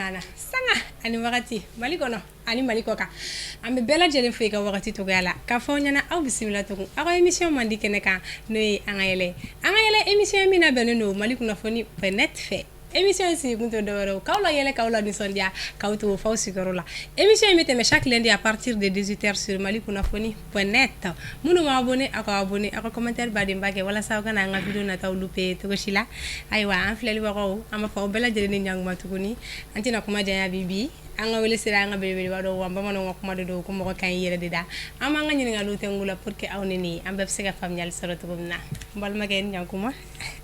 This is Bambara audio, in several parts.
nana sanga ani wagati Mali kɔnɔ ani Mali kɔ kan. An bɛ bɛɛ lajɛlen fo i ka wagati cogoya la k'a fɔ aw ɲɛna aw bisimila tugun aw ka émission mandi kɛnɛ kan, n'o ye An ka yɛlɛ. An ka yɛlɛ émission min labɛnnen don Mali kunnafoni point net fɛ. Émission in sigikun tɛ dɔwɛrɛ ye k'aw la yɛlɛ, k'aw la nisɔndiya, k'aw to f'aw sigiyɔrɔ la. Émission in bɛ tɛmɛ chaque lundi à partir de 18h sur Mali kunnafoni point net. Minnu ma abonné, aw ka abonné, aw ka commentaire badenba kɛ walasa aw kana an ka vidéo nataw louper cogo si la. Ayiwa, an filɛlibagaw, an b'a fɔ aw bɛɛ lajɛlen ni ɲankuma tuguni. An tɛna kuma janya bi bi. An ka wele sera an ka belebeleba dɔw wa, bamananw ka kuma de don ko mɔgɔ kan i yɛrɛ de da. An b'an ka ɲininkaliw tɛnku la pour que aw ni ne an bɛɛ bɛ se ka faamuyali sɔrɔ cogo min na. N balimakɛ, ni ɲankuma.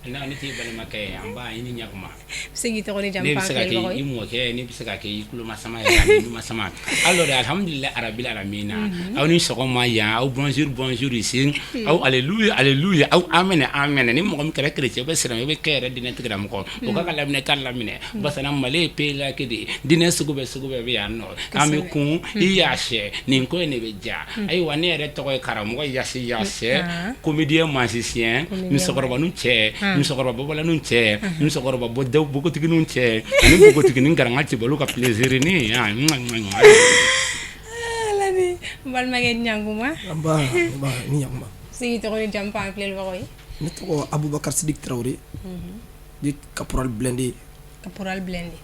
Ne t'i balimakɛ ye, an ba, i ni ɲakuma. Se k'i tɔgɔ ni jamu Ne bɛ se ka kɛ i mɔkɛ, ne bɛ se ka kɛ i tulomasama ye ani numasama. Alors, alhamdulillah arabil alamina, aw ni sɔgɔma yan, aw bonjour bonjour ici, aw alléluia alléluia, aw amen amen. Ni mɔgɔ min kɛra chrétien bɛ siran, i bɛ kɛ yɛrɛ diinɛ tigilamɔgɔ o ka laminɛ t'a laminɛ, parce que Mali ye pays laïque de ye, diinɛ sugu bɛɛ sugu bɛɛ bɛ yan nɔ. An bɛ kun i y'a sɛ nin ko in de bɛ diya. Ayiwa, ne yɛrɛ tɔgɔ ye karamɔgɔ Yasi Yasɛ, comédien magicien, musokɔrɔbanin cɛ, musokɔrɔba bɔbɔlanin cɛ, musokɔrɔba npogotiginin cɛ ani npogotiginin garanga cɛbalo ka plaisir ni. N balimakɛ, ɲankuma. Nba, ni ɲakuma. Se k'i tɔgɔ ni jamu fɔ an filɛlibagaw ye. Ne tɔgɔ Abubakar Sidik Tarawele, dit Caporal Blindé. Caporal Blindé.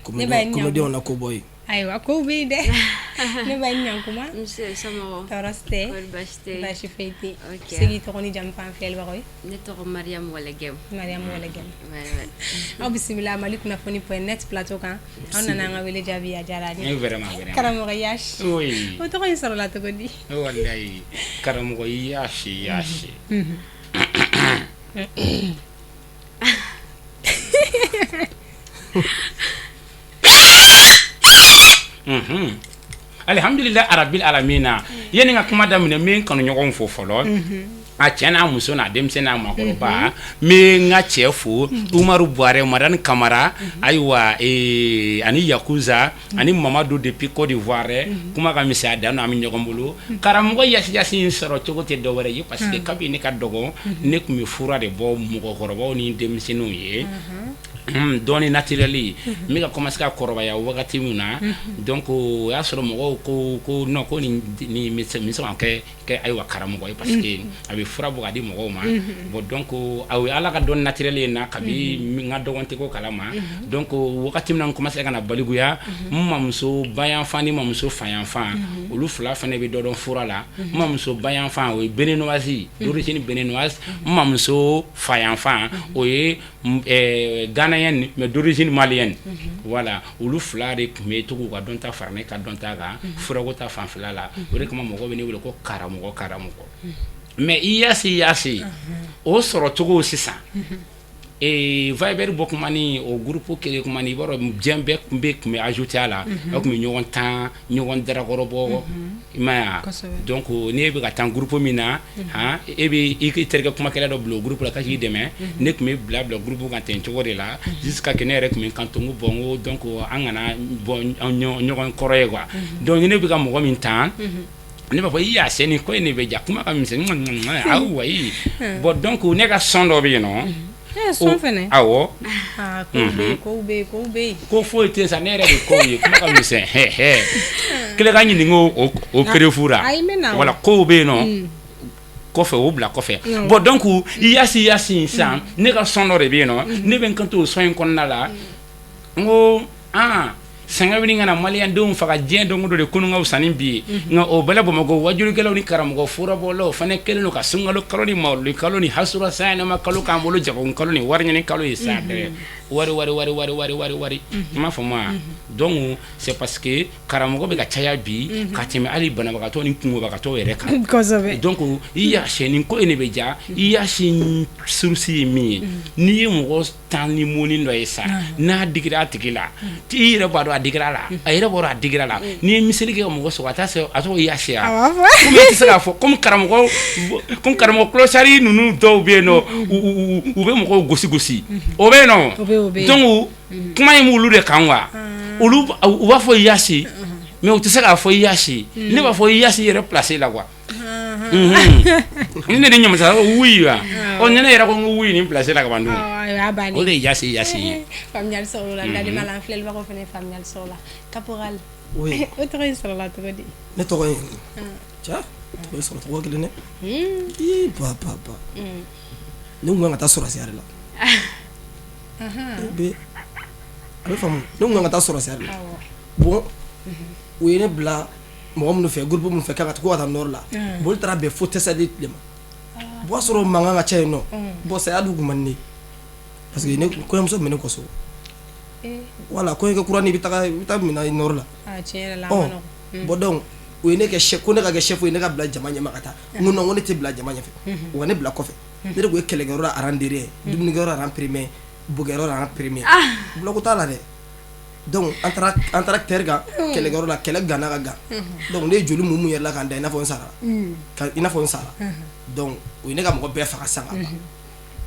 Comédien na ko bɔ ye. Ayiwa, kow bɛ yen dɛ. Ne ba, ɲankuma. Nse, somɔgɔw? Tɔɔrɔ si tɛ. Kɔri baasi tɛ? Baasi foyi tɛ. Se k'i tɔgɔ ni jamu fɔ an filɛlibagaw ye. Ne tɔgɔ Mariam Walɛgɛm. Mariam Walɛgɛm, aw bisimila Mali kunnafoni point net plateau kan. Aw nana an ka wele jaabi, a diyara an ye. Vraiment, vraiment. Karamɔgɔ Yashi. Oui. O tɔgɔ in sɔrɔla cogo di? Wallahi, karamɔgɔ Yashi Yashi. Alihamdulillah arabil alamina. Yani ka kuma daminɛ, n bɛ n kanuɲɔgɔnw fo fɔlɔ, a cɛ n'a muso n'a denmisɛn n'a maakɔrɔba. N bɛ n ka cɛ fo, Umaru Buwarɛ, Madani Kamara, ayiwa, ani Yakuza ani Mamadu depuis Côte d'Ivoire. Kuma ka misɛn a dan, an bɛ ɲɔgɔn bolo. Karamɔgɔ Yasi Yasi in sɔrɔ cogo tɛ dɔwɛrɛ ye, parce que kabi ne ka dɔgɔ, ne tun bɛ fura de bɔ mɔgɔkɔrɔbaw ni denmisɛnninw ye, dɔɔni naturel. N bɛ ka commencer ka kɔrɔbaya wagati min na, donc o y'a sɔrɔ mɔgɔw ko ko non, ko nin nin bɛ se ka kɛ ayiwa karamɔgɔ ye, parce que a bɛ fura bɔ ka di mɔgɔw ma. Bon, donc o ye Ala ka dɔn naturel ye na kabi n ka dɔgɔn tɛ ko kalama. Donc wagati min na n commencé ka na balikuya, n mamuso bayanfan ni mamuso fayanfan, olu fila fana bɛ dɔ dɔn fura la. N mamuso bayanfan, o ye béninoise, d'origine béninoise. N mamuso fayanfan, o ye ghanéenne mais d'origine malienne. Voilà, olu fila de tun bɛ to k'u ka dɔnta fara ne ka dɔnta kan furako ta fanfɛla la. O de kama mɔgɔw bɛ ne wele ko karamɔgɔ karamɔgɔ. Mais i Yasi Yasi o sɔrɔ cogo sisan, Viber bɔ kuma ni o groupe kelen kuma ni, i b'a dɔn diɲɛ bɛɛ tun bɛ ajouter a la. Aw tun bɛ ɲɔgɔn tan, ɲɔgɔn darakɔrɔbɔ, i m'a ye wa? Donc n'e bɛ ka taa groupe min na, han, e bɛ i terikɛ kumakɛla dɔ bila o groupe la k'a k'i dɛmɛ. Ne tun bɛ bila bila groupe kan ten cogo de la jusqu'à que ne yɛrɛ tun bɛ n kanto n ko bon, n ko donc an kana bɔ ɲɔgɔn kɔrɔ ye quoi. Donc ni ne bɛ ka mɔgɔ min tan, ne b'a fɔ i y'a sɛ nin ko in de bɛ ja, kuma ka misɛn, ayi. Bon, donc ne ka son dɔ bɛ yen nɔ. Son fɛnɛ? Awɔ. Kow bɛ yen, kow bɛ yen. Ko foyi tɛ sa, ne yɛrɛ de kow ye, kuma ka misɛn hɛ hɛ. Kelen ka ɲininka o preuve la. Ayi, n bɛ na. Voilà, kow bɛ yen nɔ kɔfɛ, o bila kɔfɛ. Bon, donc Yasi Yasi sisan, ne ka son dɔ de bɛ yen nɔ, ne bɛ n kanto o son in kɔnɔna la. N ko aa, sɛgɛn bɛ ka na maliyɛndenw faga diɲɛ don o don de, kunun ka fisa ni bi ye. Nka o bɛɛ la, Bamakɔ wajulikɛlaw ni karamɔgɔ furabɔlaw fana kɛlen don ka sunkalo kalo ni mawuludi kalo ni hasura sayɛlɛma kalo k'an bolo jago kalo ni wari ɲini kalo ye sa dɛ, wari wari wari wari wari wari wari, i m'a faamu wa? Donc c'est parce que karamɔgɔ bɛ ka caya bi ka tɛmɛ hali banabagatɔ ni kungobagatɔ yɛrɛ kan. Donc i y'a sɛ nin ko in de bɛ ja. I y'a si source ye min ye, n'i ye mɔgɔ tan ni mɔni dɔ ye sa, n'a digira a tigi la, i yɛrɛ b'a dɔn a digira la, a yɛrɛ b'a dɔn a digira la. N'i ye miseli kɛ ka mɔgɔ sɔgɔ, a t'a sɛ a tɔgɔ i y'a sɛ komi e tɛ se k'a fɔ comme karamɔgɔ clochard ninnu dɔw bɛ yen nɔ, u bɛ mɔgɔw gosi gosi, o bɛ yen nɔ. Donc kuma in b'olu de kan quoi. Olu u b'a fɔ i yasi, mais u tɛ se k'a fɔ i yasi. Ne b'a fɔ i yasi yɛrɛ place la quoi. Ni ne ni ɲamasa wuyi wa. Ɔ, ni ne yɛrɛ ko n ko oui nin place la ka ban dun, o de ye Yasi Yasi ye. Faamuyali sɔrɔ o la. N dalen b'a la, an filɛlibagaw fana ye faamuyali sɔrɔ o la. Caporal, Oui. o tɔgɔ in sɔrɔla cogo di? Ne tɔgɔ ye, cɛ, tɔgɔ in sɔrɔ cogo kelen dɛ. Ii, ba ba ba, ne kun kan ka taa sɔrɔsiya de la. Bɛ a bɛ faamu, ne kun kan ka taa sɔrɔsiya de la. Bon, u ye ne bila mɔgɔ minnu fɛ, groupe minnu fɛ, k'a ka ko ka taa nord la, bon, olu taara bɛn fo Tessali de ma. O y'a sɔrɔ mankan ka ca yen nɔ. Bon, saya dun kun man di ne ye, parce que ne kɔɲɔmuso tun bɛ ne kɔ so. Wala kɔɲɔkɛ kura ni i bɛ taga, i bɛ taa minɛ nord la. Tiɲɛ yɛrɛ la, a ma nɔgɔn. Bon, donc u ye ne kɛ chef, ko ne ka kɛ chef ye, ne ka bila jama ɲɛma ka taa. N ko non, n ko ne tɛ bila jama ɲɛfɛ, u ka ne bila kɔfɛ. Ne de tun ye kɛlɛkɛyɔrɔ la rang derrière, dumunikɛyɔrɔ rang premier, bokɛyɔrɔ rang premier, bulɔku t'a la dɛ. Donc an taara terre kan, kɛlɛkɛyɔrɔ la, kɛlɛ ganna ka gan. Donc ne ye joli mun mun yɛrɛ la k'an da i n'a fɔ n sara, i n'a fɔ n sara. Donc u ye ne ka mɔgɔ bɛɛ faga sisan ka ban.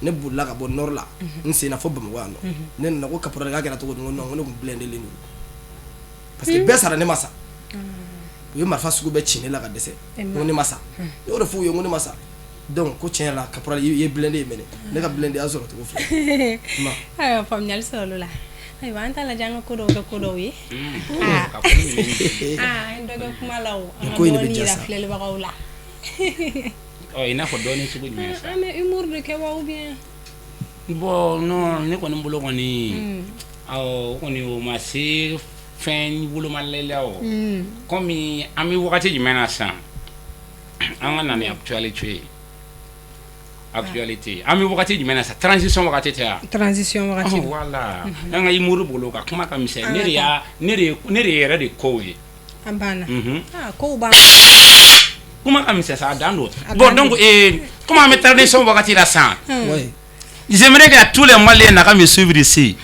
Ne bolila ka bɔ nord la, n sen na fo Bamakɔ yan nɔ. Ne nana ko caporal, k'a kɛra cogo di? N ko non, n ko ne tun blindé len don, parce que bɛɛ sara, ne ma sa. U ye marifa sugu bɛɛ ci ne la ka dɛsɛ, n ko ne ma sa. Ne y'o de f'u ye, n ko ne ma sa. Donc ko tiɲɛ yɛrɛ la, caporal, i ye blindé ye mɛnɛ, ne ka blindé y'a sɔrɔ cogo filɛ. Ayiwa, faamuyali sɔrɔla o la. Ayiwa, an t'a lajɛ an ka ko dɔw kɛ ko dɔw ye. Aa, an ye dɔ kɛ kuma la o, an ka Ko in de bɛ dɔɔnin diya yira sa. filɛlibagaw la. Ɔ, i n'a fɔ dɔɔnin sugu jumɛn sa? An bɛ humour de kɛ wa, ou bien? Bon, non, ne kɔni bolo kɔni, awɔ, o kɔni o ma se fɛn wolomalen la o. Komi an bɛ wagati jumɛn na sisan, an ka na ni actualité ye. Actualité, an bɛ wagati jumɛn na sisan? Transition wagati tɛ wa? Transition wagati. Voilà, an ka humour bolo ka kuma ka misɛn. Ne de y'a ne de ne de yɛrɛ de kow ye. An banna. Ah, kow b'an Kuma ka misɛn sa, a dan don. Bon, donc comme an bɛ transition wagati la sisan, j'aimerais que tous les Maliens n'a qu'à me suivre ici.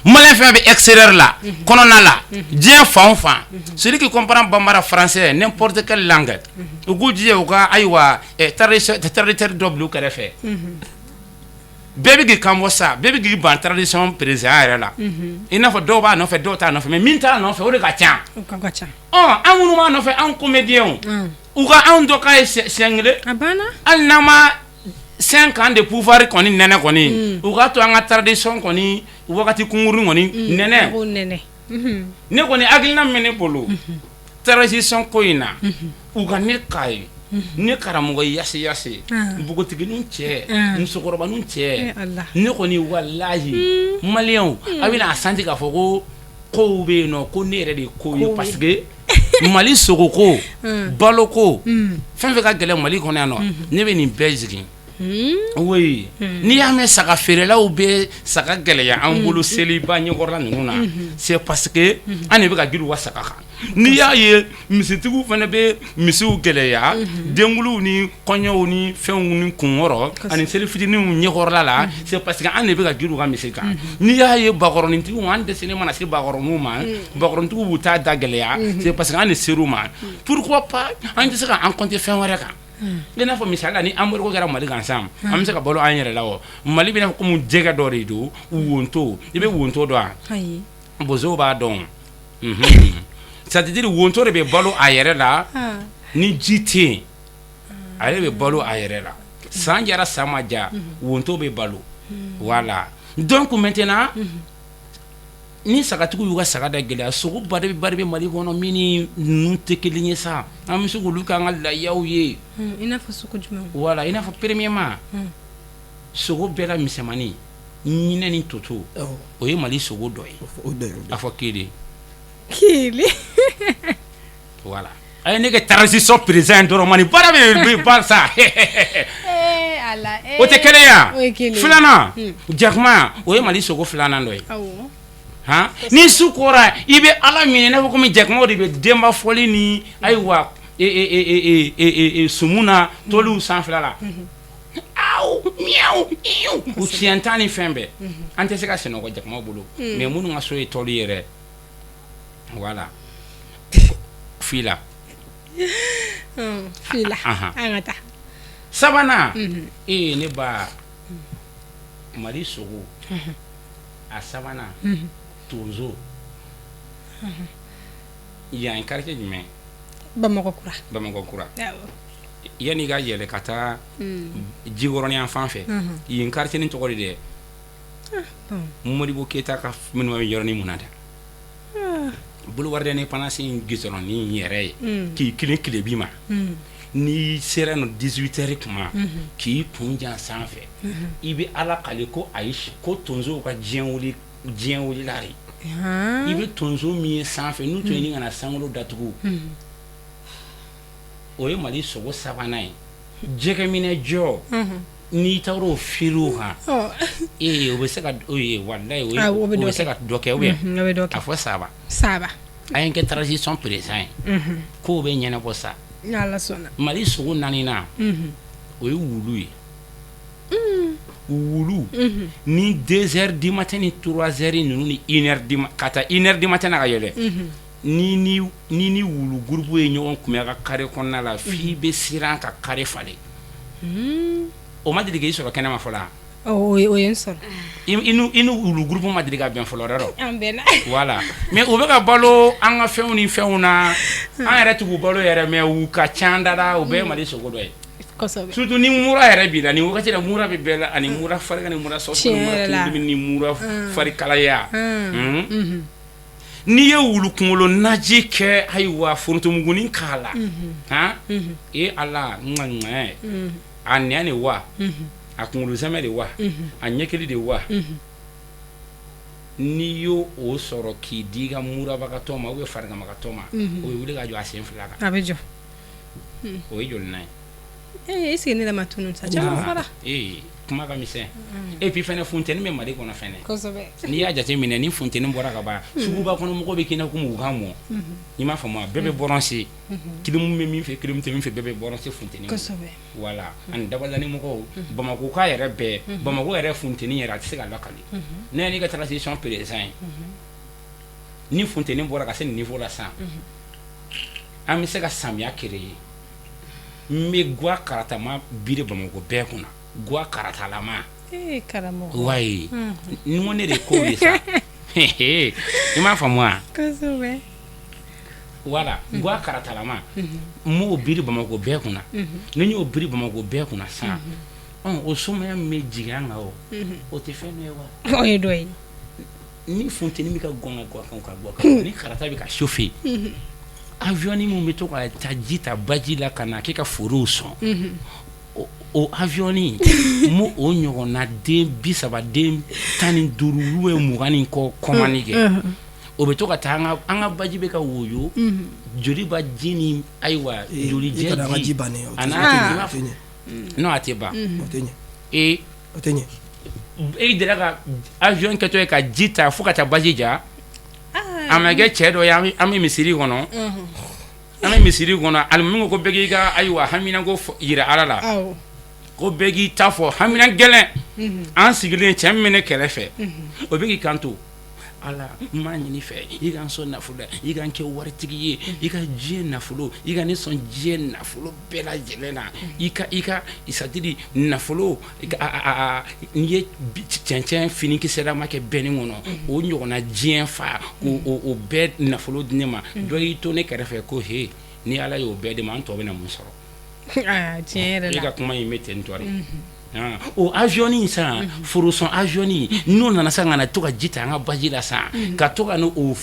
Malien fɛn bɛ extérieur la, kɔnɔna la, diɲɛ fan o fan, celui qui comprend bambara, français, n'importe quelle langue, u k'u jija u ka, ayiwa, traducteur dɔ bila u kɛrɛfɛ. Bɛɛ bɛ k'i kan bɔ sa, bɛɛ bɛ k'i ban transition président yɛrɛ la. I n'a fɔ dɔw b'a nɔfɛ, dɔw t'a nɔfɛ, mais min t'a nɔfɛ, o de ka ca. O ka ca. Ɔ, an minnu b'a nɔfɛ, anw comédiens, u ka anw dɔ k'a ye siɲɛ kelen. A banna. Hali n'an ma 5 ans de pouvoir kɔni nɛnɛ kɔni, u k'a to an ka transition kɔni wagati kunkurunin kɔni nɛnɛ. Ko nɛnɛ. Ne kɔni, hakilina min bɛ ne bolo transition ko in na, u ka ne k'a ye, ne karamɔgɔ Yasi Yasi, npogotiginin cɛ, musokɔrɔbanin cɛ, ne kɔni, walahi, maliyɛnw, a bɛna a santi k'a fɔ ko kow bɛ yen nɔ, ko ne yɛrɛ de ye kow ye, parce que Mali sogoko, baloko, fɛn fɛn ka gɛlɛn Mali kɔnɔ yan nɔ, ne bɛ nin bɛɛ jigin. Oui, n'i y'a mɛn saga feerelaw bɛ saga gɛlɛya an bolo seliba ɲɛkɔrɔla ninnu na, c'est parce que an de bɛ ka girin u ka saga kan. N'i y'a ye misitigiw fana bɛ misiw gɛlɛya denkuluw ni kɔɲɔw ni fɛnw ni kunkɔrɔ ani seli fitininw ɲɛkɔrɔla la, c'est parce que an de bɛ ka girin u ka misi kan. N'i y'a ye bakɔrɔnintigiw, an dɛsɛlen mana se bakɔrɔninw ma, bakɔrɔnintigiw b'u ta da gɛlɛya, c'est parce que an de ser'u ma. Pourquoi pas an tɛ se k'an compter fɛn wɛrɛ kan? I n'a fɔ misali la, ni embargo kɛra Mali kan sisan, an bɛ se ka balo an yɛrɛ la. O Mali bɛ n'a fɔ komi jɛgɛ dɔ de don, wonto. I bɛ wonto dɔn wa? Bozow b'a dɔn. C'est à dire, wonto de bɛ balo a yɛrɛ la ni ji tɛ yen. Ale bɛ balo a yɛrɛ la, san jara, san ma ja, wonto bɛ balo. Voilà, donc maintenant ni sagatigiw y'u ka saga da gɛlɛya, sogo bari bari bɛ Mali kɔnɔ min ni ninnu tɛ kelen ye sa, an bɛ se k'olu k'an ka layaw ye. I n'a fɔ sogo jumɛn? Voilà, i n'a fɔ premièrement, sogo bɛɛ la misɛnmanin, ɲinɛ ni toto, o ye Mali sogo dɔ ye. A fɔ kelen. Kelen. Voilà, a ye ne kɛ transition président dɔrɔn ma, nin baara bɛ ban sa. O tɛ kelen ya? Filanan, jakuma, o ye Mali sogo filanan dɔ ye. Han, ni su kora, i bɛ Ala minɛ i n'a fɔ komi jakumaw de bɛ denba fɔli ni, ayiwa, sumu na toliw sanfɛla la, aw miaw iw, u siɲɛ tan ni fɛn bɛɛ. An tɛ se ka sunɔgɔ jakumaw bolo, mais minnu ka so ye tɔli yɛrɛ, voilà, fila. Fila, an ka taa. Sabanan, ee ne ba, Mali sogo a sabanan, tonso. Yan quartier jumɛn? Bamakɔ kura. Bamakɔ kura. Yanni i ka yɛlɛ ka taa Jikɔrɔni yan fan fɛ, yen quartier nin tɔgɔ de dɛ, Modibo Keyita ka minnu bɛ yɔrɔnin mun na dɛ, boulevard de l'Indépendance in goudron yɛrɛ ye k'i tilen tilebin ma, n'i sera nɔ 18 heures tuma, k'i kun jan sanfɛ, i bɛ Ala kali ko ayi, ko tonsow ka diɲɛ wuli, diɲɛ wulila de. I bɛ tonso min ye sanfɛ, n'u tun ɲini ka na sankolo datugu, o ye Mali sogo sabanan ye, jɛgɛminɛ jɔ. N'i taara o feere kan, ee, o bɛ se ka, walayi, o bɛ se ka dɔ kɛ, ou bien a fɔ saba saba. A ye kɛ transition président ye, k'o bɛ ɲɛnabɔ sa. Mali sogo naaninan, o ye wulu ye. Wulu ni 2 heures du matin ni 3 heures ninnu ni 1 heure du ka taa 1 heure du matin na ka yɛlɛ, ni wulu groupe ye ɲɔgɔn kunbɛn a ka carré kɔnɔna la, f'i bɛ siran ka carré falen. O ma deli k'i sɔrɔ kɛnɛma fɔlɔ? O ye n sɔrɔ. I ni wulu groupe ma deli ka bɛn fɔlɔ dɛ? An bɛnna. Voilà, mais u bɛ ka balo an ka fɛnw ni fɛnw na, an yɛrɛ t'u balo yɛrɛ, mais u ka ca dada, u bɛɛ ye Mali sogo dɔ ye. Surtout ni mura yɛrɛ b'i la, ni wagati la, mura bɛ bɛɛ la, ani mura farigan ni mura sɔgɔsɔgɔ ni mura tulodimi ni mura farikalaya. N'i ye wulu kunkolo naji kɛ, ayiwa, forontomugunin k'a la, han, e Ala, ŋa a nɛ de wa, a kunkolo sɛmɛ de wa, a ɲɛkili de wa, n'i y'o o sɔrɔ k'i di i ka murabagatɔ ma ou bien fariganbagatɔ ma, o bɛ wuli ka jɔ a sen fila kan. A bɛ jɔ. O ye jolinan ye. Ee, est-ce que ne yɛrɛ ma tunun sa? Caman fɔra. Ee, kuma ka misɛn. Et puis fɛnɛ, funteni bɛ Mali kɔnɔ fɛnɛ. N'i y'a jate minɛ, ni funteni bɔra ka ban, suguba kɔnɔ mɔgɔw bɛ k'i n'a komi u ka mɔ. I m'a faamu wa? Bɛɛ bɛ bronzer. Clim bɛ min fɛ, clim tɛ min fɛ, bɛɛ bɛ bronzer funteni. Voilà, ani dabalani mɔgɔw, Bamakɔ ka yɛrɛ bɛɛ, Bamakɔ yɛrɛ funteni yɛrɛ, a tɛ se ka lakali. Ne n'i ka transition président ye, ni funteni bɔra ka se nin niveau la sisan, an bɛ se ka samiya créer. N bɛ gwa karatama biri Bamakɔ bɛɛ kunna, gwa karatalama. Ee karamɔgɔ! Wayi, n ko ne de ko ye sa, i m'a faamu wa? Kosɛbɛ. Voilà, gwa karatalama, n b'o biri Bamakɔ bɛɛ kunna. Ni n y'o biri Bamakɔ bɛɛ kunna sisan, o sumaya min bɛ jigin an kan, o o tɛ fɛn dɔ ye wa? O ye dɔ ye. Ni funteni bɛ ka gɔn ka gɔn ka gɔn kan, ni karata bɛ ka chauffer, avion min bɛ to ka taa ji ta baji la ka na k'i ka forow sɔn, o avion n m'o o ɲɔgɔnna den 30, den 15 ou bien 20 ni kɔ commande kɛ, o bɛ to ka taa an ka baji bɛ ka woyo, Joliba ji ni, ayiwa, joli jɛ ji bannen, a n'a non, a tɛ ban. O tɛ ɲɛ. Ee! O tɛ ɲɛ. E delila ka avion kɛtɔ ye ka ji ta fo ka taa baji ja? A ma kɛ cɛ dɔ ye, an bɛ misiri kɔnɔ, an bɛ misiri kɔnɔ, alimami ko bɛɛ k'i ka, ayiwa, haminanko jira Ala la, ko bɛɛ k'i ta fɔ, hamina gɛlɛn. An sigilen, cɛ min bɛ ne kɛrɛfɛ, o bɛ k'i kanto: Ala, n b'a ɲini fɛ, i ka n sɔn nafolo la, i ka n kɛ waritigi ye, i ka diɲɛ nafolo, i ka ne sɔn diɲɛ nafolo bɛɛ lajɛlen na, i ka c'est-à-dire nafolo, n'i ye cɛncɛn finikisɛlama kɛ bɛni kɔnɔ, o ɲɔgɔnna diɲɛ fa, k'o bɛɛ nafolo di ne ma. Dɔ y'i to ne kɛrɛfɛ ko: he, ni Ala y'o bɛɛ di ma, an tɔ bɛna mun sɔrɔ? Tiɲɛ yɛrɛ la. E ka kuma in bɛ ten tɔ de. O avion in san, forosɔn avion, n'o nana sisan ka na to ka ji ta an ka baji la sisan, ka to ka o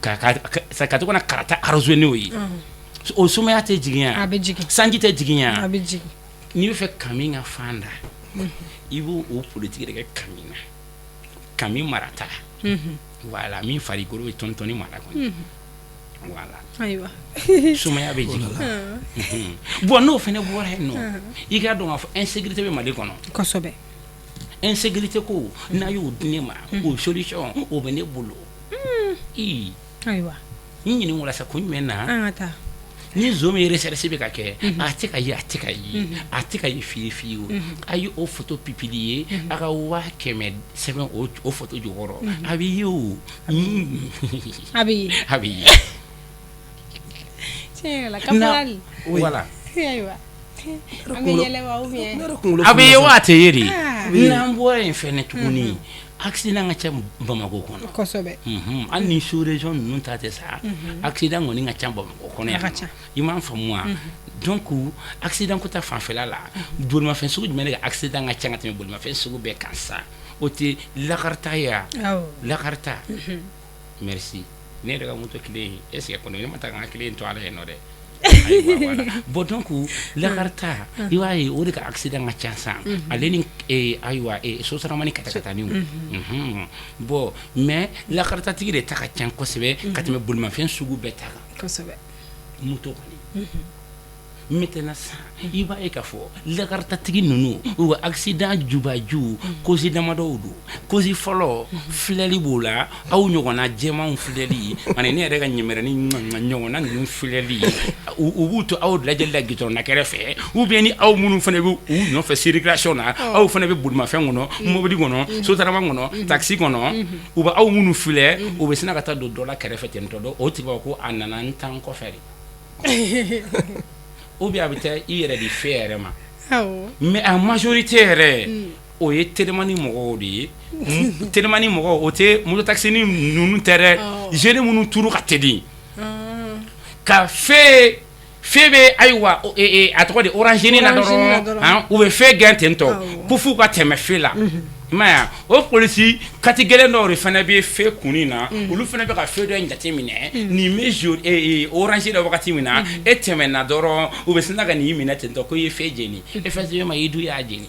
ka to ka na karata arroser n'o ye, o sumaya tɛ jigin yan? A bɛ jigin. Sanji tɛ jigin yan? A bɛ jigin. N'i bɛ fɛ kami ka fan da, i b'o o politique de kɛ kami na, kami marata. Voilà, min farikolo bɛ tɔni tɔni mara kɔnɔ, voilà. Ayiwa. Sumaya bɛ jigin. Bon, n'o fana bɔra yen nɔ, i k'a dɔn k'a fɔ insécurité bɛ Mali kɔnɔ. Insécurité ko, n'a y'o di ne ma, o solution o bɛ ne bolo. Ii! Ayiwa. N ɲininka o la sa, kun jumɛn na? An ka taa. Ni zon min recherche bɛ ka kɛ, a tɛ ka ye, a tɛ ka ye, a tɛ ka ye fiye fiyewu. A ye o photo publier, a ka 100 000 sɛbɛn o photo jukɔrɔ, a bɛ ye o. A bɛ ye. A bɛ ye. Tiɲɛ yɛrɛ la, caporal. Voilà. Ayiwa, an bɛ yɛlɛ wa ou bien? A bɛ ye wa, a tɛ ye de. N'an bɔra yen fɛnɛ tuguni, accident ka ca Bamakɔ kɔnɔ. Hali ni sous région ninnu ta tɛ sa, accident kɔni ka ca Bamakɔ kɔnɔ yan. I m'a faamu wa? Donc accident ko ta fanfɛla la, bolimafɛn sugu jumɛn de ka accident ka ca ka tɛmɛ bolimafɛn sugu bɛɛ kan sa? O tɛ lakarita ye wa? Lakarita, merci. Ne yɛrɛ ka moto clé est ce que kɔni ne ma taa ka n ka clé in to a la yen nɔ dɛ. Ayiwa, voilà. Bon, donc lakarita, i b'a ye, o de ka accident ka ca sa, ale ni ayiwa, sotarama ni katakataniw. Bon, mais lakaritatigi de ta ka ca kosɛbɛ ka tɛmɛ bolimafɛn sugu bɛɛ ta kan. Moto kɔni. Maintenant sisan, i b'a ye k'a fɔ lakaritatigi ninnu, u ka accident jubaju, cause damadɔw don. Cause fɔlɔ, filɛli b'o la, aw ɲɔgɔnna jɛmanw filɛli ani ne yɛrɛ ka ɲɛmɛrɛni ɲɔgɔnna ninnu filɛli. U b'u to aw lajɛli la goudron na kɛrɛfɛ, ou bien ni aw minnu fana bɛ u nɔfɛ circulation na, aw fana bɛ bolimafɛn kɔnɔ, mobili kɔnɔ, sotarama kɔnɔ, taxi kɔnɔ, u bɛ aw minnu filɛ, u bɛ sina ka taa don dɔ la kɛrɛfɛ ten tɔ dɔ, o tigi b'a fɔ ko a nana n tan kɔfɛ de, ou bien a bɛ taa i yɛrɛ di feu yɛrɛ ma. Mais en majorité yɛrɛ, o ye telimani mɔgɔw de ye. Telimani mɔgɔw, o tɛ moto taxi ni ninnu tɛ dɛ. Jeunes minnu turu ka teli ka feu bɛ, ayiwa, a tɔgɔ de, orange na dɔrɔn, u bɛ feu gɛn ten tɔ ko f'u ka tɛmɛ feu la. I m'a ye, o polisi kati gɛlɛn dɔw de fana bɛ feu kunnin na, olu fana bɛ ka feu dɔ in jateminɛ. Nin bɛ orange la wagati min na, e tɛmɛna dɔrɔn, u bɛ sin ka n'i minɛ ten tɔ ko i ye feu jeni. Effectivement, i dun y'a jeni.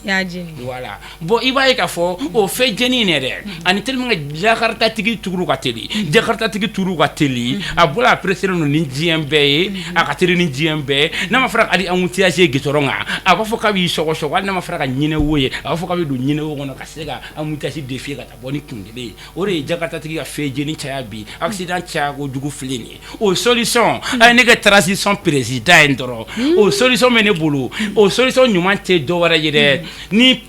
Voilà. Bon, i b'a ye k'a fɔ o feu jeni in yɛrɛ, ani tellement que jakaritatigi turu ka teli, jakaritatigi turu ka teli, a bɔra a pressé don ni diɲɛ bɛɛ ye, a ka teli ni diɲɛ bɛɛ. N'a ma fɔra hali embouteillage ye goudron kan, a b'a fɔ k'a b'i sɔgɔsɔgɔ. Hali n'a ma fɔra ka ɲinɛ wo ye, a b'a fɔ k'a bɛ don ɲinɛ wo kɔnɔ ka se ka embouteillage défier ka taa bɔ ni kun kelen ye. O de ye jakaritatigi ka feu jeni caya bi, accident caya kojugu filɛ nin ye. O solution, a ye ne kɛ transition président ye dɔrɔn, o solution bɛ ne bolo. O solution ɲuman tɛ dɔ wɛrɛ ye dɛ. Ni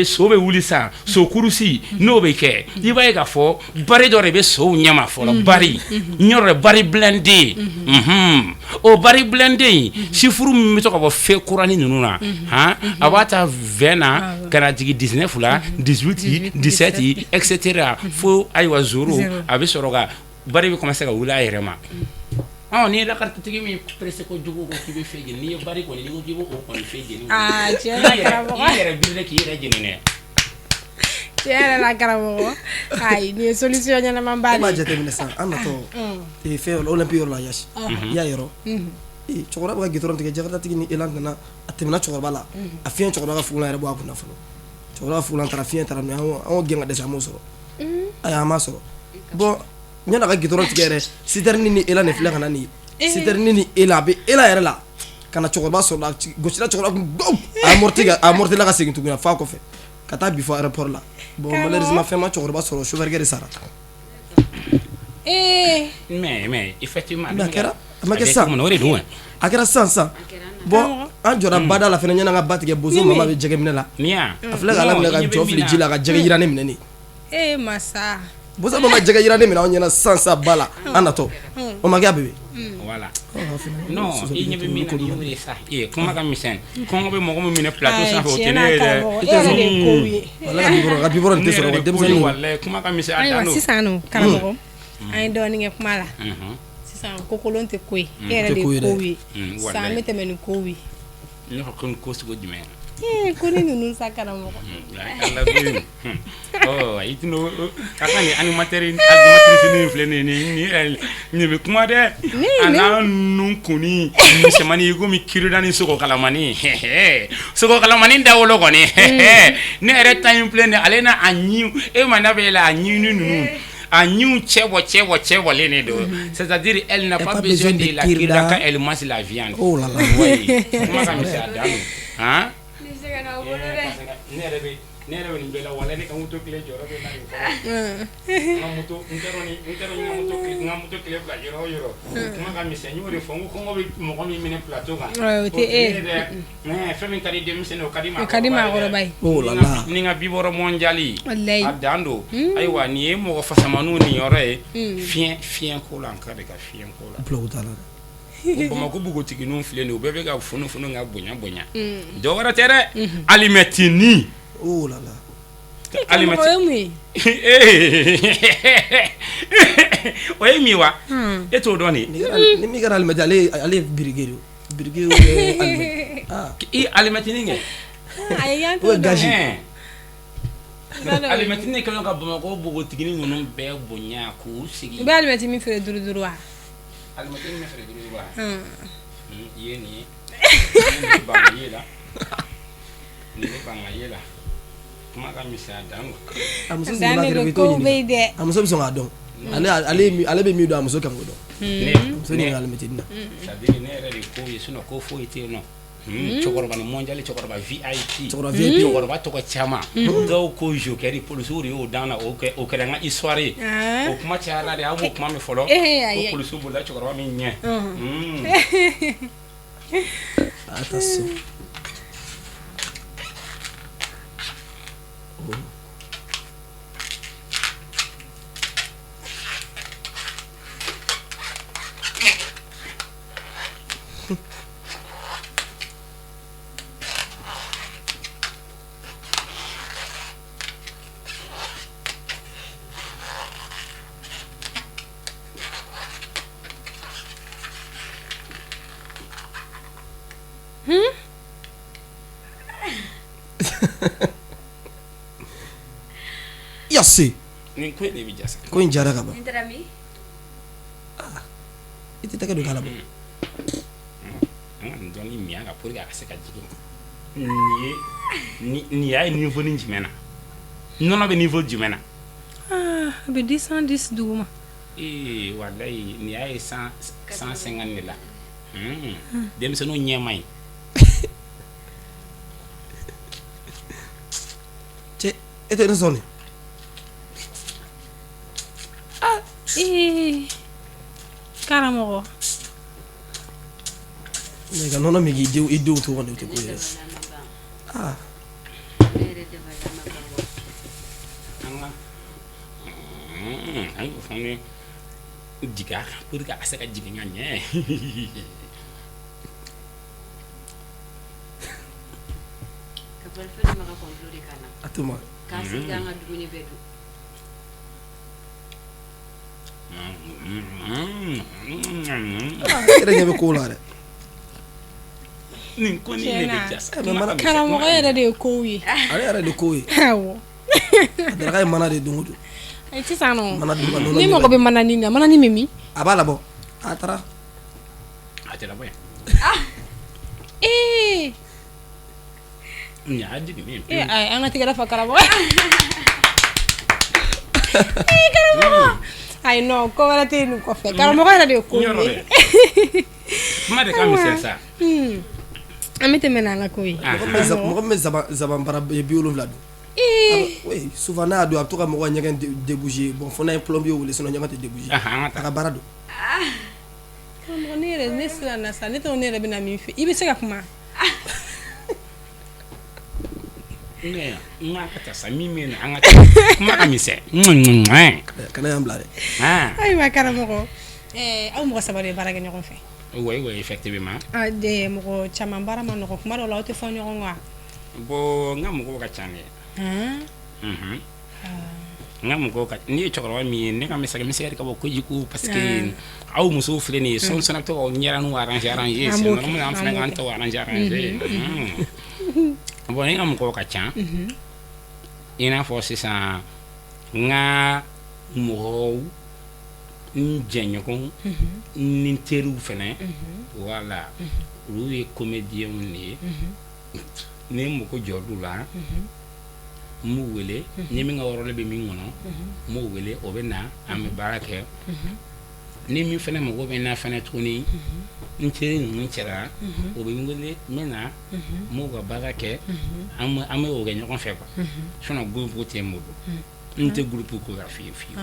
so bɛ wuli sisan, so kurusi n'o bɛ kɛ, i b'a ye k'a fɔ barre dɔ de bɛ sow ɲɛma fɔlɔ, barre ɲɔrɔ, barre blindé. O barre blindé in, chiffre min bɛ to ka bɔ feu kuranin ninnu na han, a b'a ta 20 na ka na jigin 19 la, 18, 17, et cetera, fo ayiwa zéro, a bɛ sɔrɔ ka barre bɛ commencer ka wuli a yɛrɛ ma. Ɔ, n'i ye lakaritigi min pressé kojugu ko k'i bɛ feu jeni, n'i ye barre kɔni, n'i ko k'i b'o kɔni feu jeni, Aa, tiɲɛ na karamɔgɔ, i yɛrɛ biri k'i yɛrɛ jeni dɛ. Tiɲɛ yɛrɛ la karamɔgɔ, ayi, nin ye solution ɲɛnama ba E b'a de ye. jateminɛ sisan, an natɔ fɛn yɔrɔ, olympique yɔrɔ la, Yasi i y'a yɔrɔ, cɛkɔrɔba bɛ ka goudron tigɛ, jakartatigi ni elan nana, a tɛmɛna cɛkɔrɔba la, a fiɲɛ cɛkɔrɔba ka fugulan yɛrɛ bɔ a kunna fɔlɔ. Cɛkɔrɔba ka fugulan taara, fiɲɛ taara, mais an ko gɛn ka dɛsɛ, an m'o sɔrɔ. Ayi, an m'a sɔrɔ. Bon, yan'a ka goudron tigɛ yɛrɛ, citerne ni elan de filɛ ka na nin ye, citerne ni elan, a bɛ elan yɛrɛ la ka na cɛkɔrɔba sɔrɔ la, gosira cɛkɔrɔba kun gbɔw, a amorti ka a amorti la ka segin tuguni f'a kɔfɛ ka taa bi fɔ aéroport la. Bon, malheureusement, fɛn ma cɛkɔrɔba sɔrɔ, chauffeur de sara. Mais effectivement. Mais a kɛra, a ma kɛ sisan. O de don. A kɛra sisan sisan. Bon, an jɔra bada la fɛnɛ, ɲɛna ka ba tigɛ, bozo mama bɛ jɛgɛ minɛ la. Nin ya. A filɛ k'a laminɛ ka jɔ fili ji la ka jɛgɛ yiranen minɛ nin. Ee masa. Bozo mama jɛgɛ yiranen minɛ anw ɲɛna sisan sisan ba la, an natɔ. O ma kɛ a bébé? Voilà. Non, i ɲɛ bɛ min na, nin y'o de sa. Ee, kuma ka misɛn, kɔngɔ bɛ mɔgɔ min minɛ plateau sanfɛ, o tɛ ne ye dɛ. E yɛrɛ de ye kow ye. Walahi, ka biberon, ka biberon nin tɛ sɔrɔ wa denmisɛnninw. Walahi, kuma ka misɛn, a Ayiwa dan don. Sisan nɔ karamɔgɔ, an ye dɔɔnin kɛ kuma la. Sisan ko kolon tɛ ko ye, e yɛrɛ de ye kow ye. Sisan an bɛ tɛmɛ ni kow ye. Ne ko ko ko sugu jumɛn? Ee, ko ni ninnu sa karamɔgɔ. Ala ko ɔ, i tɛna ka ka nin animateur animatrice nin filɛ nin ye, nin bɛ kuma dɛ. A n'a nun kunni misɛnmanin i komi kirida ni sogokalamani, sogokalamani dawolo kɔni. Ne yɛrɛ ta in filɛ nin ye, ale n'a a ɲin, e ma n'a bɛ yɛlɛ a ɲini ninnu, a ɲinw cɛ bɔ cɛ bɔ cɛ bɔlen de don. C'est-à-dire, elle n'a pas besoin de la kirida quand elle mange la viande. Oh là là. Oui, kuma ka misɛn, a dan don han. Ne yɛrɛ bɛ nin bɛɛ la, walahi, ne ka moto clé jɔyɔrɔ bɛ na nin kɔrɔ. N ka moto, n t'a dɔn ni n t'a dɔn n ka moto clé, n ka moto clé bila yɔrɔ o yɔrɔ. Kuma ka misɛn, n y'o de fɔ, n ko kɔngɔ bɛ mɔgɔ min minɛ plateau kan. O tɛ e. Ne dɛ, fɛn min ka di denmisɛnnin, o ka di O ka di maakɔrɔba ye. Oh là là. Ni n ka biberon mondial. Walahi. A dan don. Ayiwa, nin ye mɔgɔ fasamaniw niyɔrɔ ye. Fiɲɛ fiɲɛ ko la, an ka de ka fiɲɛ ko la. Bulɔku t'a la dɛ. O Bamakɔ npogotigininw filɛ nin ye, u bɛɛ bɛ ka funu funu ka bonya bonya. Dɔ wɛrɛ tɛ dɛ, alimɛtinin. Oh là là. Alimɛti. O ye mun ye? O ye min ye wa? E t'o dɔn de. Ni min kɛra alimɛti, ale ye briquet de ye. Briquet ou bien allumette. Ah. I alimɛtinin kɛ. Ayi, yan Ou bien t'o dɔn. gazi. N t'a dɔn. Alimɛtinin kɛlen ka Bamakɔ npogotiginin ninnu bɛɛ bonya k'u sigi. I bɛ alimɛti min feere duuru duuru wa? Alimɛtinin min feere duuru duuru wa? Hmm. I ye nin ye. Nin bɛ ban ka ye la. Nin bɛ ban ka ye la. Kuma ka misɛn a dan don. A muso Dan sigilen b'a de kɛrɛfɛ don, i t'o kow bɛ ɲininka. yen dɛ. A muso bɛ sɔn k'a dɔn. Ale bɛ min dɔn, a muso kan k'o dɔn. Ne Muso ɲininka alimɛtinin na. C'est à dire ne yɛrɛ de ko ye, sinon ko foyi tɛ yen nɔ. Cɛkɔrɔba ni mondial, cɛkɔrɔba VIP. Cɛkɔrɔba VIP. Cɛkɔrɔba tɔgɔ caman. Dɔw ko joker, polisiw de y'o dan na, o kɛ o kɛra n ka histoire ye. Ah. O kuma cayara de, aw m'o kuma mɛn fɔlɔ. Eh, ayi, Ko polisiw bolila cɛkɔrɔba min ɲɛ. Attention. Oh. Yase. Nin ko in de bɛ ja sa. Ko in jara ka ban. Nin taara min? I tɛ tɛgɛ don k'a la bɔ. An ka nin dɔɔni min a la pour que a ka se ka jigin. Nin ye nin y'a ye niveau ni jumɛn na? Nɔnɔ bɛ niveau jumɛn na? Ah, a bɛ 210 duguma. Ee, walayi nin y'a ye 100 150 de la. Denmisɛnninw ɲɛ man ɲi. Cɛ, e tɛ ne sɔn de. Ee, karamɔgɔ. Mais ka nɔnɔ min k'i denw, i denw to kɔni, o tɛ ko ye dɛ. Ah. Ne yɛrɛ dabali ma ban wa. An ka an y'o fana jigin a kan pour que a ka se ka jigin ka ɲɛ. Ka bali fɛn dɔ ma ka complot de k'an na. A to ma. K'an sigi k'an ka dumuni bɛɛ dun. Ah, e yɛrɛ ɲɛ bɛ ko la dɛ. Nin ko nin de bɛ ja sa. Eh, mais mana- Karamɔgɔ yɛrɛ de ye kow ye. Ale yɛrɛ de ko ye. Awɔ. A daraka ye mana de don o don. Ayi, sisan nɔ. Mana dun ka nɔnɔ Ni min mago bɛ manani na, manani bɛ min? A b'a labɔ. A taara. A tɛ labɔ yan. Ee, Nin y'a jiginnen ee, ye. ayi, an ka tɛgɛrɛ fɔ karamɔgɔ. Ee, karamɔgɔ. Ayi, non, ko wɛrɛ tɛ yen nin kɔfɛ. Karamɔgɔ yɛrɛ de ye kow Yɔrɔ ye. dɛ. Kuma de ka misɛn sa. An bɛ tɛmɛ n'an ka ko ye. Mɔgɔ min bɛ zaban bara 70 dun. Ee, Oui, souvent n'a y'a dun, a bɛ to ka mɔgɔ ka ɲɛgɛn déboucher. Bon, fo n'a ye plombier wele, sinon ɲɛgɛn tɛ déboucher. An ka A ka baara don. Karamɔgɔ, ne yɛrɛ ne siranna sa, ne t'a dɔn ne yɛrɛ bɛna min fɛ. I bɛ se ka kuma. Ne n k'a ka taa sa, min bɛ yen nɔ, an ka taa. Kuma ka misɛn. Kana y'an bila dɛ. Ayiwa karamɔgɔ, aw mɔgɔ saba de ye baara kɛ ɲɔgɔn fɛ. Oui, oui, effectivement. Ah, de mɔgɔ caman baara ma nɔgɔn, kuma dɔw la aw tɛ fɔ ɲɔgɔn kɔ wa? Bon, n ka mɔgɔw ka ca dɛ. Han? N ka mɔgɔw ka, n'i ye cɛkɔrɔba min ye, ne ka misɛn misɛn ka bɔ kojugu parce que aw musow filɛ nin ye, sɔn sɔn a bɛ to k'aw ɲɛraninw arranger arranger. An C'est b'o kɛ, normal, an an fana b'o k'an kɛ. taw arranger arranger. Bon, ne ka mɔgɔw ka ca. I n'a fɔ sisan n ka mɔgɔw, n jɛɲɔgɔnw ni n teriw fɛnɛ, voilà, olu ye comédiens de ye. Ni n mago jɔr'u la, n b'u wele. Ni min ka rôle bɛ min kɔnɔ, n b'o wele, o bɛ na, an bɛ baara kɛ. Ni min fɛnɛ mago bɛ n na fɛnɛ tuguni, n teri ninnu cɛla, o bɛ n wele, n bɛ na, n b'o ka baara kɛ, an bɛ o kɛ ɲɔgɔn fɛ quoi. Sinon groupe tɛ n bolo. N tɛ groupe ko la fiyewu fiyewu.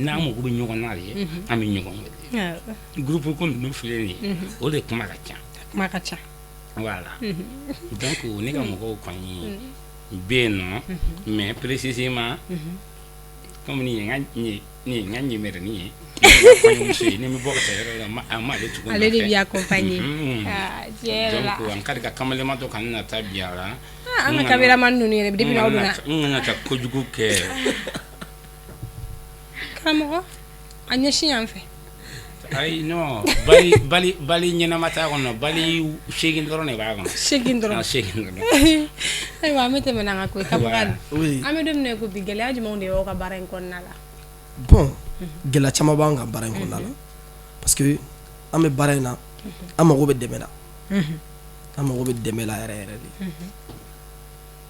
N'an mago bɛ ɲɔgɔn na de, an bɛ ɲɔgɔn wele. Groupe ko ninnu filɛ nin ye, o de kuma ka ca. Kuma ka ca. Voilà. Donc ne ka mɔgɔw kɔni bɛ yen nɔ, mais précisément comme nin ye n ka nin ye n ka ɲɛmɛrɛnin ye, kɔɲɔmuso ye, ni n bɛ bɔ ka taa yɔrɔ o yɔrɔ, a m'ale tugu n Ale de nɔfɛ. b'i accompagner. Ah, tiɲɛ yɛrɛ la. Donc an ka di ka kamalenma dɔ kana na taa bi a la. Ah, an ka cameraman ninnu yɛrɛ depuis n'aw donna. N kana taa kojugu kɛ. Karamɔgɔ, a ɲɛsin yan fɛ. Ayi, non, bali ɲɛnama t'a kɔnɔ, bali 8 dɔrɔn de b'a kɔnɔ. 8 dɔrɔn? 8 dɔrɔn. Ayiwa, an bɛ tɛmɛ n'an ka ko ye, caporal. Oui. An bɛ don min na i ko bi, gɛlɛya jumɛnw de y'aw ka baara in kɔnɔna la? Bon, gɛlɛya caman b'an kan baara in kɔnɔna la, parce que an bɛ baara in na, an mago bɛ dɛmɛ la, an mago bɛ dɛmɛ la yɛrɛ yɛrɛ de.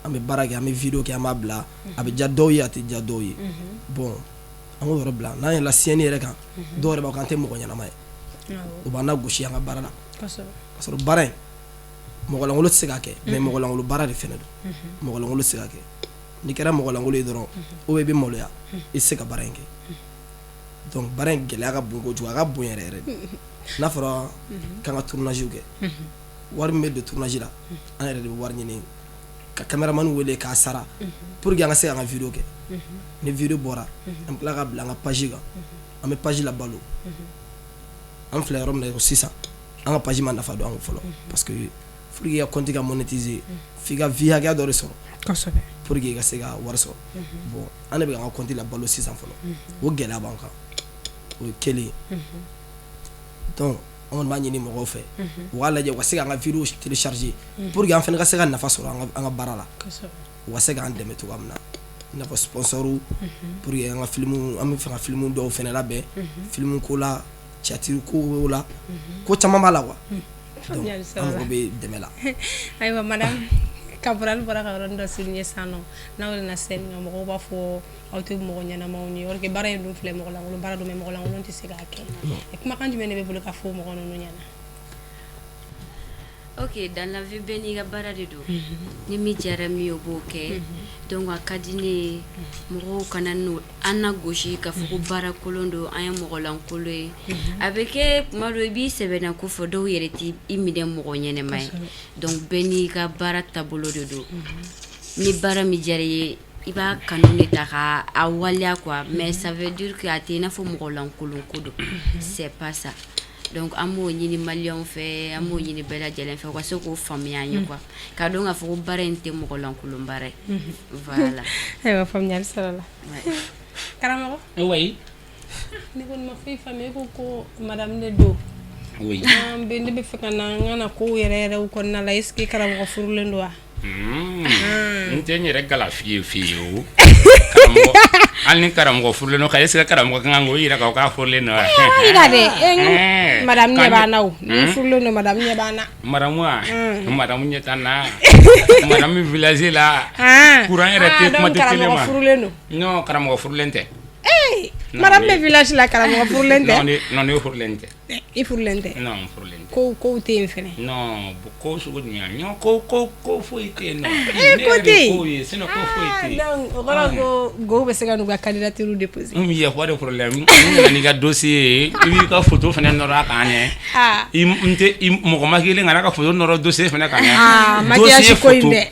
An bɛ baara kɛ, an bɛ vidéo kɛ, an b'a bila, a bɛ diya dɔw ye, a tɛ diya dɔw ye. Bon, an k'o yɔrɔ bila. N'an yɛlɛla scène yɛrɛ kan, dɔw yɛrɛ b'a fɔ k'an tɛ mɔgɔ ɲɛnama ye, u b'an lagosi an ka baara la, k'a sɔrɔ baara in, mɔgɔlankolon tɛ se k'a kɛ, mais mɔgɔlankolon baara de fɛnɛ don. Mɔgɔlankolon tɛ se k'a kɛ. N'i kɛra mɔgɔlankolon ye dɔrɔn, ou bien i bɛ maloya, i tɛ se ka baara in kɛ. Donc baara in gɛlɛya ka bon kojugu, a ka bon yɛrɛ yɛrɛ de. N'a fɔra k'an ka tournage kɛ, wari min bɛ don tournage la, an yɛrɛ de bɛ wari ɲini ka caméraman wele k'a sara pour que an ka se k'an ka vidéo kɛ. Ni vidéo bɔra, an bɛ tila ka bila an ka page kan, an bɛ page la balo. An filɛ yɔrɔ min na i ko sisan, an ka page ma nafa don an kun fɔlɔ, parce que pour que i ka compte ka monétiser, f'i ka vue hakɛya dɔ de sɔrɔ pour que i ka se ka wari sɔrɔ. Bon, an de bɛ k'an ka compte la balo sisan fɔlɔ, o gɛlɛya b'an kan, o ye kelen ye. Donc an kɔni b'a ɲini mɔgɔw fɛ, u k'a lajɛ u ka se k'an ka vidéo télécharger pour que an fana ka se ka nafa sɔrɔ an ka baara la, u ka se k'an dɛmɛ cogoya min na, i n'a fɔ sponsor, pour que an ka film, an bɛ fɛ ka film dɔw fana labɛn, film ko la, théâtre ko la, ko caman b'a la quoi. Donc an mago bɛ dɛmɛ la. Ayiwa, madame, caporal bɔra ka yɔrɔnin dɔ souligner sisan nɔ, n'aw yɛlɛnna scène kan, mɔgɔw b'a fɔ aw tɛ mɔgɔ ɲɛnamaw ye, or que baara in dun filɛ, mɔgɔlankolon baara don, mais mɔgɔlankolon tɛ se k'a kɛ. Kumakan jumɛn de bɛ bolo ka fɔ mɔgɔ ninnu ɲɛna? Ok, dans la vie, bɛɛ n'i ka baara de don. Ni min diyara min ye, o b'o kɛ. Donc a ka di ne ye, mɔgɔw kana n'o an na gosi k'a fɔ ko baara kolon don, an ye mɔgɔlankolon ye. A bɛ kɛ tuma dɔ, i b'i sɛbɛnna ko fɔ, dɔw yɛrɛ t'i i minɛ mɔgɔ ɲɛnɛma ye. Donc bɛɛ n'i ka baara taabolo de don. Ni baara min diyara i ye, i b'a kanu de ta ka a waleya quoi. Mais ça veut dire que a tɛ i n'a fɔ mɔgɔlankolon ko don, c'est pas ça. Donc an b'o ɲini maliyɛnw fɛ, an b'o ɲini bɛɛ lajɛlen fɛ, u ka se k'o faamuya an ye quoi, k'a dɔn k'a fɔ ko baara in tɛ mɔgɔlankolon baara ye, voilà. Ayiwa, faamuyali sɔrɔla, karamɔgɔ. Oui. Ne kɔni ma foyi faamuya. E ko ko madame de don. Oui. An bɛ, ne bɛ fɛ ka na n ka na kow yɛrɛ yɛrɛw kɔnɔna la. Est ce que karamɔgɔ furulen don wa? N tɛ n yɛrɛ gala f'i ye fiyewu. Karamɔgɔ, hali ni karamɔgɔ furulen don, ka est ce que karamɔgɔ kan k'o yira k'a fɔ k'a furulen don wa? Yira dɛ, madame ɲɛ b'an na o. Ni furulen don, madame ɲɛ b'an na. Madame wa, madame ɲɛ t'an na. Madame village la, courant yɛrɛ tɛ, kuma tɛ télé ma. Karamɔgɔ furulen don? Non, karamɔgɔ furulen tɛ. Madame bɛ village la, karamɔgɔ furulen tɛ? Non, ne furulen tɛ. I furulen tɛ? Non, n furulen tɛ. Kow kow tɛ yen fɛnɛ? Non, ko sugu jumɛn? Non, ko ko ko foyi tɛ yen nɔ. Ee, ko tɛ yen? Ko ye, sinon ko foyi tɛ yen. Donc o kɔrɔ ko gow bɛ se ka n'u ka candidature déposer? Il y a pas de problème. N nana n'i ka dossier ye, i b'i ka photo fana nɔrɔ a kan dɛ. I n tɛ mɔgɔ ma kelen kana ka photo nɔrɔ dossier fana kan dɛ. Maquillage ko in dɛ.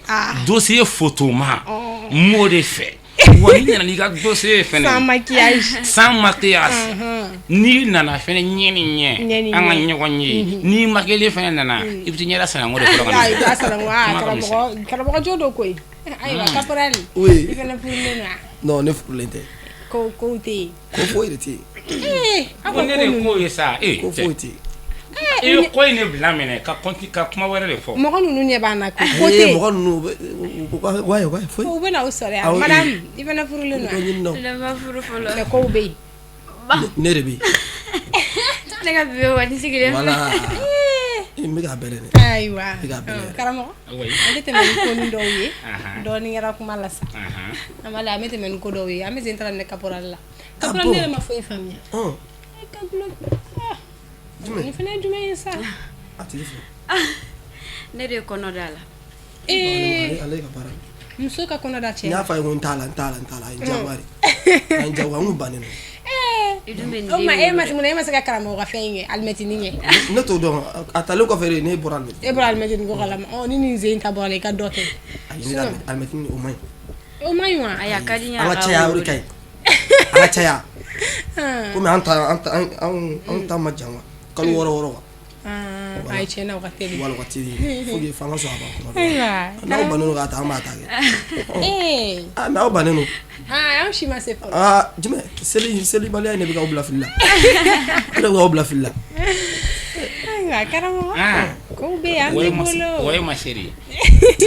Dossier photo ma, n b'o de fɛ. Wa n'i nana n'i ka dossier fɛnɛ, sans maquillage. Sans maquillage. N'i nana fɛnɛ, ɲɛ ni ɲɛ, an ka ɲɔgɔn ye. N'i maquillé fɛnɛ nana, i bɛ t'i ɲɛda sanango de fɔlɔ ka na. I b'a sanango. Karamɔgɔ, karamɔgɔ jo don koyi. Ayiwa, caporal. Oui. I fɛnɛ furulen don wa? Non, ne furulen tɛ. Ko kow tɛ yen? Ko foyi de tɛ yen. Ee, aw ko ne de ko ye sa. Ee, ko foyi tɛ yen. I bɛ ko in de bila minɛ ka ka kuma wɛrɛ de fɔ. Mɔgɔ ninnu ɲɛ b'an na ko ko tɛ yen. Mɔgɔ ninnu, u wa wa foyi. U bɛ na o sɔrɔ yan. Madame, i fana furulen don wa? Ne ma furu fɔlɔ. Mais kow bɛ yen. Ne de bɛ yen. Ne ka bébé kɔni sigilen filɛ. Voilà. N bɛ k'a bɛɛ dɛ. Ayiwa, N bɛ k'a bɛɛ dɛ. Karamɔgɔ. Oui. An bɛ tɛmɛ ni ko ni dɔw ye. Dɔɔnin kɛra kuma la sa. An b'a la, an bɛ tɛmɛ ni ko dɔw ye. An bɛ sen taara ne caporal la. Caporal, ne yɛrɛ ma foyi faamuya. Ka nin fana ye jumɛn ye sa? A tigi filɛ. Ne de ye kɔnɔ da la. Ee, ale ka baara. Muso ka kɔnɔ da cɛ. N y'a fɔ a ye ko n t'a la, n t'a la, n t'a la, a ye n diyagoya de. A ye n diyagoya, n kun bannen don. I dun bɛ nin O ma den e ma wolo dɛ. mun na e ma se ka karamɔgɔ ka fɛn in kɛ, alimɛtinin kɛ? Ne t'o dɔn, a talen kɔfɛ de ne bɔra alimɛtinin. E bɔra alimɛtinin ko kalama. Ɔ, ni nin sen ta bɔra la, i ka dɔ kɛ. Ayi, ne alimɛtinin, o man ɲi. O man ɲi wa? Ayi, a ka di n ye. An A ka ka caya, o wolo de ka dɛ. ɲi. An ka caya. Komi an ta an ta an ta ma jan wa. Kalo 6 6 quoi. Ayi, tiɲɛ na, o ka teli. Wala, o ka teli, faut que f'an ka sɔn a ma kuma dɔ la. Ayiwa. N'aw bannen don k'a ta, an b'a ta kɛ. Ee. Ah, mais aw bannen don. Ah, an si ma se fɔlɔ. Ah, jumɛn seli selibaliya in de bɛ k'aw bila fili la, o de bɛ k'aw bila fili la. Ayiwa karamɔgɔ. Ah. Kow bɛ yan, an O ye b'i bolo. O ye ma chérie.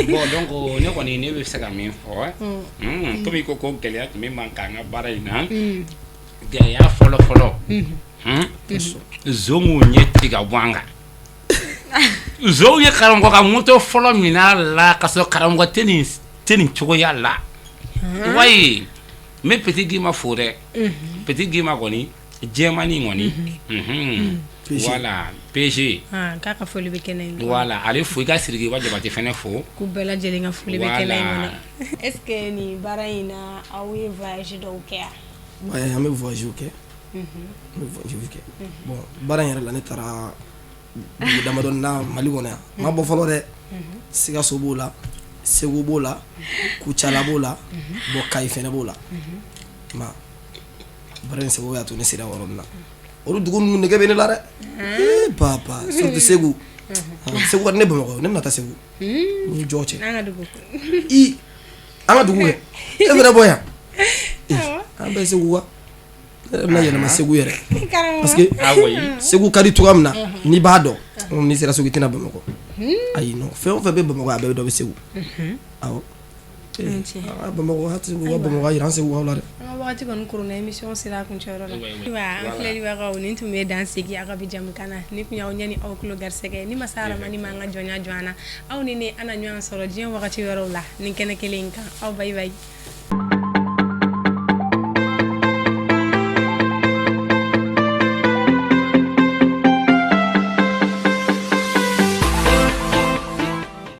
Bon, donc ne kɔni, ne bɛ se ka min fɔ, komi i ko ko gɛlɛya tun bɛ man kan an ka baara in na, gɛlɛya fɔlɔ fɔlɔ, zonw ɲɛ tigɛ ka bɔ an kan. Zonw ye karamɔgɔ ka moto fɔlɔ minɛ a la ka sɔrɔ karamɔgɔ tɛ nin cogoya la. Wayi, n bɛ Petit Gima fo dɛ. Petit Gima kɔni, jɛmani kɔni, voilà, PG. Ah, k'a ka foli bɛ kɛnɛ in kɔnɔ. Voilà, ale fo, i ka Sirikiba Jabate fɛnɛ fo. K'u bɛɛ lajɛlen ka foli bɛ kɛnɛ in Voilà. kɔnɔ. Est ce que nin baara in na, aw ye voyage dɔw kɛ yan? Ouais, an bɛ voyage kɛ, an bɛ voyage kɛ. Bon, baara in yɛrɛ la, ne taara dugu damadɔni na Mali kɔnɔ yan, n ma bɔ fɔlɔ dɛ. Sikaso b'o la, Segu b'o la, Kucala b'o la, bon, Kayi fɛnɛ b'o la. Ma baara in sababu y'a to ne sera o yɔrɔ nin na. Olu dugu ninnu nege bɛ ne la dɛ. Ee papa, surtout Segu. Ah, Segu ka di ne Bamakɔ, ne bɛna taa Segu ni jɔ cɛ. An ka dugu. I, an ka dugu kɛ, e fɛnɛ bɔ yan. Eh, an bɛ Segu wa, ne yɛrɛ bɛna yɛlɛma Segu yɛrɛ. Karamɔgɔ. Parce que Ah oui. Segu ka di cogoya min na, n'i b'a dɔn, n'i sera Segu, i tɛna Bamakɔ. Ayi, non, fɛn o fɛn bɛ Bamakɔ, a bɛɛ bɛ dɔ bɛ Segu. Awɔ. Eh, Tiɲɛ. an ka Bamakɔ hali u ka Bamakɔ yira an Segukaw la dɛ. An ka wagati kɔni koronna, émission sera a kuncɛyɔrɔ la. Oui, oui. Ayiwa, an Voilà. filɛlibagaw, nin tun bɛ dan sigi aw ka bi jamukan na. Ni kun y'aw ɲɛ ni aw tulo garisɛgɛ ni masa Aramani ma an ka jɔnya jɔ an na, aw ni ne, an na ɲɔgɔn sɔrɔ diɲɛ wagati wɛrɛw la nin kɛnɛ kelen in kan. Aw bye bye.